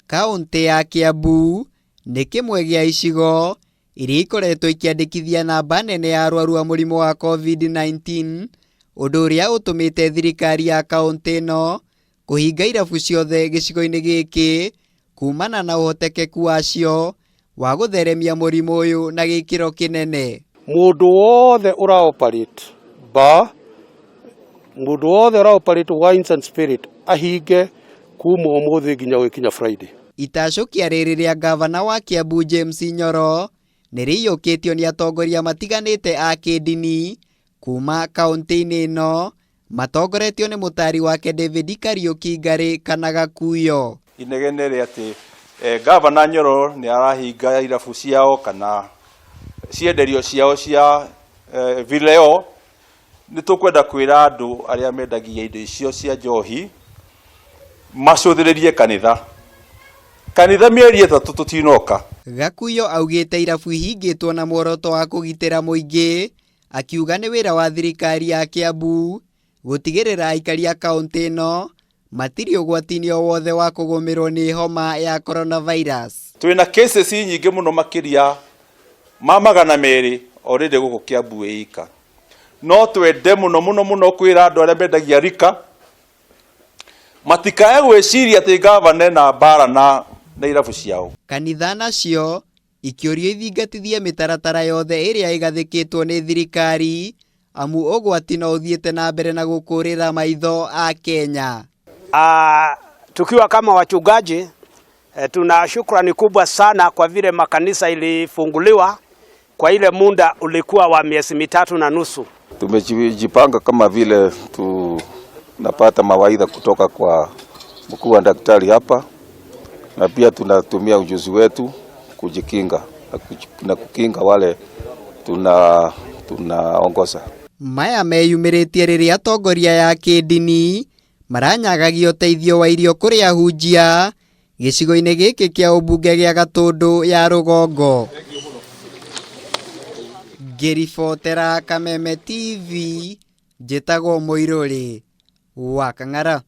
Kaũntĩ ya Kiambu nĩ kĩmwe gĩa icigo iria ikoretwo ikĩandĩkithia namba nene ya arwaru a mũrimũ wa COVID-19, ũndũ ũrĩa ũtũmĩte thirikari ya kaũntĩ ĩno kũhinga irabu ciothe gĩcigo-inĩ gĩkĩ kumana na ũhotekeku wacio wa gũtheremia mũrimũ ũyũ na gĩkĩro kĩnene. Mũndũ wothe ũra operate bar, mũndũ wothe ũra operate wines and spirit ahinge kuma ũmũthĩ nginya gũgĩkinya Friday. Itacũkia rĩrĩ rĩa ngavana wa Kiambu James Nyoro nĩ rĩiyũkĩtio nĩ atongoria matiganĩte a kĩndini kuma kaũntĩ-inĩ ĩno matongoretio nĩ mũtaari wake David Kariuki Ngarĩ kana Gakuyo. Inegene rĩ atĩ ngavana Nyoro nĩ arahinga irabu ciao kana cienderio ciao cia vileo. Nĩ tũkwenda kwĩra andũ arĩa mendagia indo icio cia njohi macũthĩrĩrie kanitha. Kanitha mĩeri 3 tũtinoka. Gakuyo augĩte irabu ihingĩtwo na muoroto wa kũgitĩra mũingĩ, akiuga nĩ wĩra wa thirikari ya Kiambu gũtigĩrĩra aikari a kaũntĩ ĩno matirĩ ũgwati-inĩ o wothe wa kũgũmĩrwo nĩ homa ya coronavirus. Twĩna cases nyingĩ mũno makĩria ma 200 already gũkũ Kiambu ĩika. No twende mũno mũno mũno kwĩra andũ arĩa mendagia rika matikae gwĩciria atĩ ngavana ena mbara na irabu ciao. Kanitha nacio ikĩũrio ithingatithie mĩtaratara yothe ĩrĩa ĩgathĩkĩtwo nĩ thirikari amu ũgwati no ũthiĩte na mbere na gũkũrĩra maitho a Kenya. Tukiwa kama wachungaji tuna shukrani kubwa sana kwa vile makanisa ilifunguliwa kwa ile muda ulikuwa wa miezi 3.5. Tumejipanga kama vile tunapata mawaidha kutoka kwa mkuu wa daktari hapa, na pia tunatumia ujuzi wetu kujikinga na kukinga wale tunaongoza. Maya meyumĩrĩtie rĩrĩa atongoria ya kĩndini maranyagagia ũteithio wa irio kũrĩ ahunjia gĩcigo-inĩ gĩkĩ kĩa ũmbunge gĩa Gatũndũ ya rũgongo. Ngĩribotera Kameme TV, njĩtagwo Mũirũrĩ wa Kang'ara.